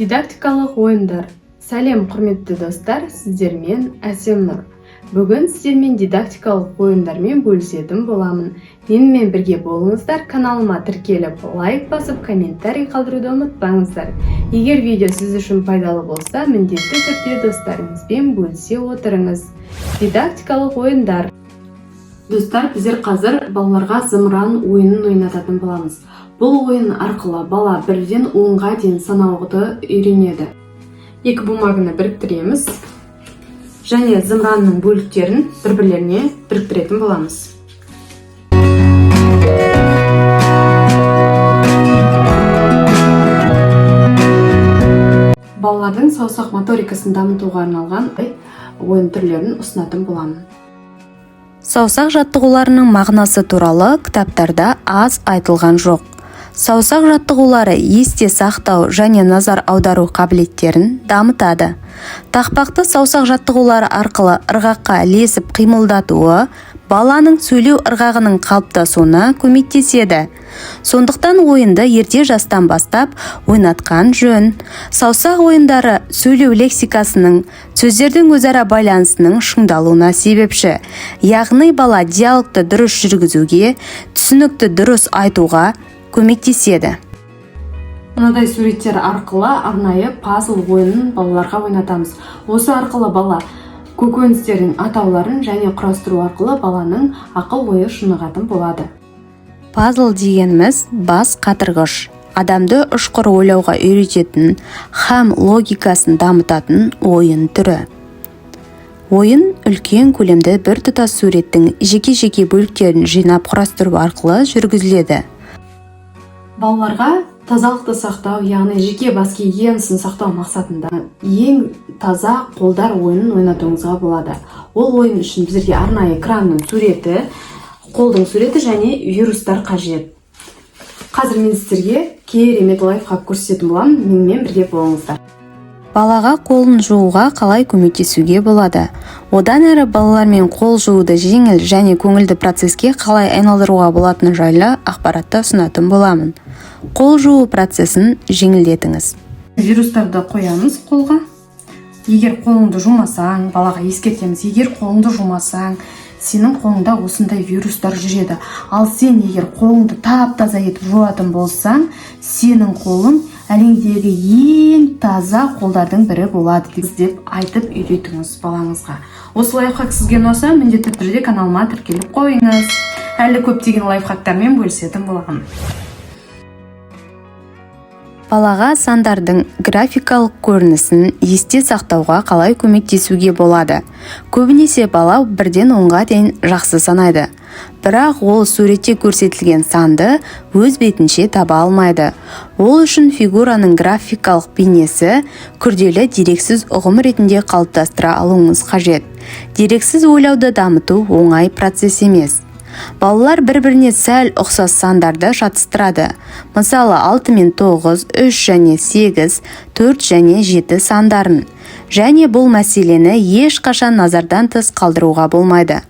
Дидактикалық ойындар. Сәлем, құрметті достар! Сіздермен Әсем Нұр. Бүгін сіздермен дидактикалық ойындармен бөлісетін боламын. Менімен бірге болыңыздар. Каналыма тіркеліп, лайк басып, комментарий қалдыруды ұмытпаңыздар. Егер видео сіз үшін пайдалы болса, міндетті түрде достарыңызбен бөлісе отырыңыз. Дидактикалық ойындар. Достар, біздер қазір балаларға зымыран ойынын ойнататын боламыз. Бұл ойын арқылы бала 1-ден 10-ға дейін санауды үйренеді. Екі бумаганы біріктіреміз және зымыранның бөліктерін бір бірлеріне біріктіретін боламыз. Балалардың саусақ моторикасын дамытуға арналған ойын түрлерін ұсынатын боламын. Саусақ жаттығуларының мағынасы туралы кітаптарда аз айтылған жоқ. Саусақ жаттығулары есте сақтау және назар аудару қабілеттерін дамытады. Тақпақты саусақ жаттығулары арқылы ырғаққа ілесіп қимылдатуы баланың сөйлеу ырғағының қалыптасуына көмектеседі. Сондықтан ойынды ерте жастан бастап ойнатқан жөн. Саусақ ойындары сөйлеу лексикасының, сөздердің өзара байланысының шыңдалуына себепші. Яғни бала диалогты дұрыс жүргізуге, түсінікті дұрыс айтуға көмектеседі. Мынадай суреттер арқылы арнайы пазл ойынын балаларға ойнатамыз. Осы арқылы бала көкөністердің атауларын және құрастыру арқылы баланың ақыл ойы шынығатын болады. Пазл дегеніміз – бас қатырғыш, адамды ұшқыр ойлауға үйрететін һәм логикасын дамытатын ойын түрі. Ойын үлкен көлемді біртұтас суреттің жеке-жеке бөліктерін жинап құрастыру арқылы жүргізіледі. Балаларға тазалықты сақтау, яғни жеке бас гигиенасын сақтау мақсатында «Ең таза қолдар» ойынын ойнатуыңызға болады. Ол ойын үшін біздерге арнайы кранның суреті, қолдың суреті және вирустар қажет. Қазір мен сіздерге керемет лайфхак көрсететін боламын. Менімен бірге болыңыздар. Балаға қолын жууға қалай көмектесуге болады? Одан әрі балалармен қол жууды жеңіл және көңілді процеске қалай айналдыруға болатыны жайлы ақпаратты ұсынатын боламын. Қол жуу процесін жеңілдетіңіз. Вирустарды қоямыз қолға. Егер қолыңды жумасаң, балаға ескертеміз: егер қолыңды жумасаң, сенің қолыңда осындай вирустар жүреді. Ал сен егер қолыңды тап таза етіп жуатын болсаң, сенің қолың әлемдегі ең таза қолдардың бірі болады деп айтып үйретіңіз балаңызға. Осы лайфхак сізге ұнаса, міндетті түрде каналыма тіркеліп қойыңыз. Әлі көптеген лайфхактармен бөлісетін боламын. Балаға сандардың графикалық көрінісін есте сақтауға қалай көмектесуге болады? Көбінесе бала 1-ден 10-ға дейін жақсы санайды, бірақ ол суретте көрсетілген санды өз бетінше таба алмайды. Ол үшін фигураның графикалық бейнесі күрделі дерексіз ұғым ретінде қалыптастыра алуыңыз қажет. Дерексіз ойлауды дамыту оңай процесс емес. Балалар бір-біріне сәл ұқсас сандарды шатыстырады. Мысалы, 6 мен 9, 3 және 8, 4 және 7 сандарын. Және бұл мәселені ешқашан назардан тыс қалдыруға болмайды.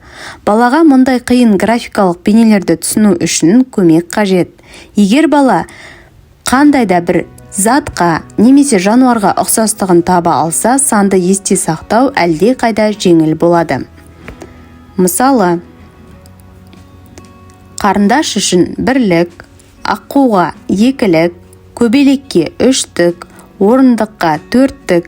Балаға мұндай қиын графикалық бейнелерді түсіну үшін көмек қажет. Егер бала қандай да бір затқа немесе жануарға ұқсастығын таба алса, санды есте сақтау әлде қайда жеңіл болады. Мысалы, қарындаш үшін бірлік, аққуға екілік, көбелекке үштік, орындыққа төрттік,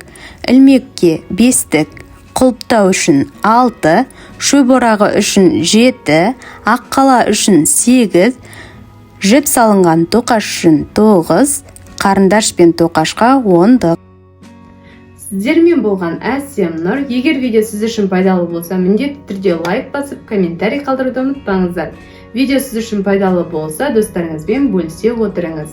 ілмекке бестік, құлыптау үшін алты, шөп орағы үшін жеті, аққала үшін сегіз, жіп салынған тоқаш үшін тоғыз, қарындаш пен тоқашқа ондық. Сіздермен болған Әсем Нұр. Егер видео сіз үшін пайдалы болса, міндетті түрде лайк басып, комментарий қалдыруды ұмытпаңыздар. Видео сіз үшін пайдалы болса, достарыңызбен бөлісе отырыңыз.